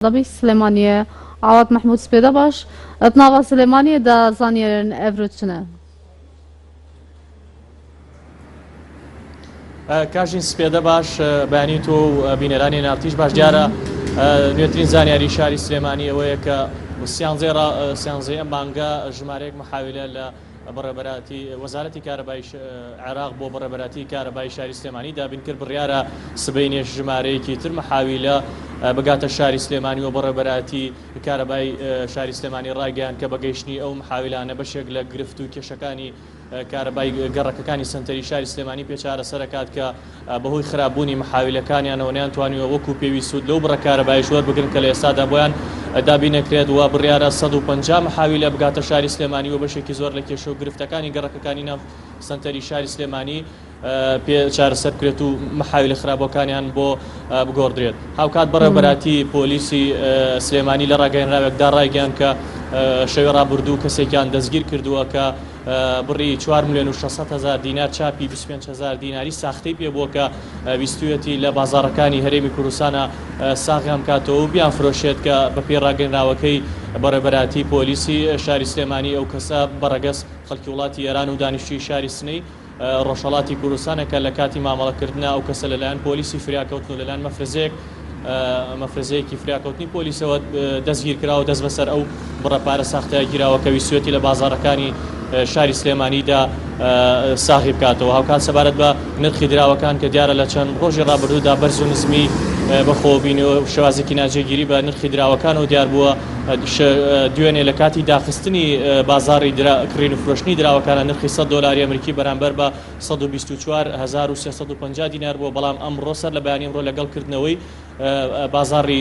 دەبی سلێمانیە ئاوات مەحمود سپێدە باش ئەتناوا سلێمانیە دا زانیارن ئەڤرۆ چنە. کاژین سپێدە باش بەیانی تۆ و بینەرانی نارتیش باش دیارە نوێترین زانیاری شاری سلێمانی ئەوەیە کە سیانزەی سیانزەی ئەم مانگە ژمارەیەک محاویلە لە بەڕێوەبەرایەتی وەزارەتی کارەبای عێراق بۆ بەڕێوەبەرایەتی کارەبای شاری سلێمانی دابین کرد، بڕیارە سبەینێش ژمارەیەکی تر محاویلە بگاتە شاری سلێمانی و بەڕێوەبەرایەتی کارەبای شاری سلێمانی ڕایگەیاند کە بە گەیشتنی ئەو محاویلانە بەشێک لە گرفت و کێشەکانی کارەبای گەڕەکەکانی سەنتەری شاری سلێمانی پێ چارەسەر ئەکات کە بەهۆی خراپبوونی محاویلەکانیانەوە نەیانتوانیوە وەکو پێویست سوود لەو بڕە کارەبایش وەربگرن کە لە ئێستادا بۆیان دابین نەکرێت و بڕیارە 150 محاویلە بگاتە شاری سلێمانی و بەشێکی زۆر لە کێشە و گرفتەکانی گەڕەکەکانی ناو سەنتەری شاری سلێمانی پێ چارەسەر بکرێت و محاویلە خراپەکانیان بۆ بگۆڕدرێت. هاوکات بەڕێوەبەراتی پۆلیسی سلێمانی لە ڕاگەیەنراوێکدا ڕایگەیاند کە شەوی ڕابردوو کەسێکیان دەستگیر کردووە کە بڕی 4,600,000 دینار چاپی 25,000 دیناری ساختەی پێ بووە کە ویستویەتی لە بازاڕەکانی هەرێمی کوردستانە ساغیان بکاتەوە و بیانفرۆشێت کە بەپێی ڕاگەیەنراوەکەی بەڕێوەبەرایەتی پۆلیسی شاری سلێمانی ئەو کەسە بە ڕەگەز خەڵکی وڵاتی ئێران و دانیشتووی شاری سنەی ڕۆژهەڵاتی کوردستانە کە لە کاتی مامەڵەکردنا ئەو کەسە لەلایەن پۆلیسی فریاکەوتن و لەلایەن مەفرەزەیەک مەفرەزەیەکی فریاکەوتنی پۆلیسەوە دەستگیرکرا و دەست بەسەر ئەو بڕە پارە ساختەیە گیراوە کە ویستویەتی لە بازاڕەکانی شاری سلێمانیدا ساغی بکاتەوە. هاوکات سەبارەت بە نرخی دراوەکان کە دیارە لە چەند ڕۆژی ڕابردوودا بەرز و نزمی بەخۆوە بینیوە و شێوازێکی ناجێگیری بە نرخی دراوەکانەوە دیار بووە، دوێنێ لە کاتی داخستنی بازاڕی کڕین و فرۆشتنی دراوەکانە نرخی 100 دۆلاری ئەمریکی بەرامبەر بە 124350 دینار بووە، بەڵام ئەمڕۆ سەر لە بەیانی ئەمڕۆ لەگەڵ کردنەوەی بازاڕی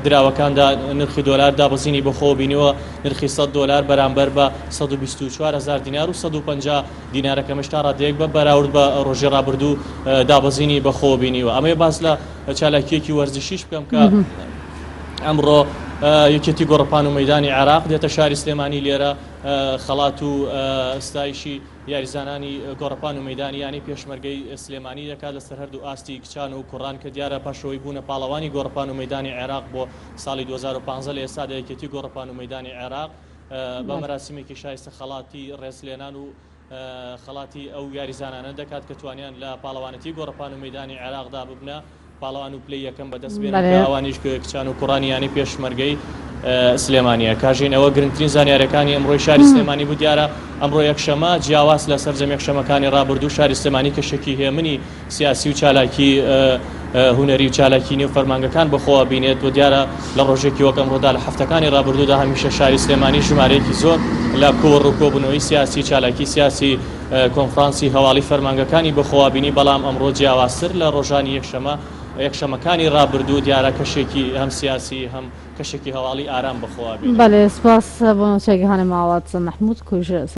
دراوەکاندا نرخی دۆلار دابەزینی بەخۆوە بینیوە، نرخی 100 دۆلار بەرامبەر بە 124000 دینار و 150 دینارەکەمش تا ڕادەیەک بە بەراورد بە ڕۆژی ڕابردوو دابەزینی بەخۆوە بینیوە. ئەمەوێ باس لە چالاکییەکی وەرزشیش بکەم کە ئەمڕۆ یەکێتی گۆڕەپان و مەیدانی عێراق دێتە شاری سلێمانی لێرە خەڵات و ستایشی یاریزانانی گۆڕەپان و مەیدانی یانەی پێشمەرگەی سلێمانی دەکات لەسەر هەردوو ئاستی کچان و کوڕان کە دیارە پاشەوەی بوونە پاڵەوانی گۆڕەپان و مەیدانی عێراق بۆ ساڵی 2015 لە ئێستادا یەکێتی گۆڕەپان و مەیدانی عێراق بە مەراسیمێکی شایستە خەڵاتی ڕێزلێنان و خەڵاتی ئەو یاریزانانە دەکات کە توانیان لە پاڵەوانێتی گۆڕەپان و مەیدانی عێراقدا ببنە پاڵەوان و پلەی یەکەم بەدەست بێنن کە ئەوانیش کچان و کوڕانی یانەی پێشمەرگەی سلێمانیە. کاژین ئەوە گرنگترین زانیاریەکانی ئەمڕۆی شاری سلێمانی بوو دیارە ئەمڕۆ یەکشەمە جیاواز لە سەرجەم یەکشەمەکانی ڕابردوو شاری سلێمانی کەشێکی هێمنی سیاسی و چالاکی هونەری و چالاکی نێو فەرمانگەکان بەخۆوە بینێت و دیارە لە ڕۆژێکی وەک ئەمڕۆدا لە هەفتەکانی ڕابردوودا هەمیشە شاری سلێمانی ژمارەیەکی زۆر لە کۆڕ و کۆبوونەوەی سیاسی چالاکی سیاسی کۆنفرانسی هەواڵی فەرمانگەکانی بەخۆوە بینی بەڵام ئەمڕۆ جیاوازتر لە ڕۆژانی یەکشەمە یەکشەمەکانی ڕابردوو دیارە کەشێکی هەم سیاسی هەم کەشێکی هەواڵی ئارام بەخۆوە بینی. بەلێ سپاس بۆ نوچەگیهانی ماوەت مەحمود کوژ.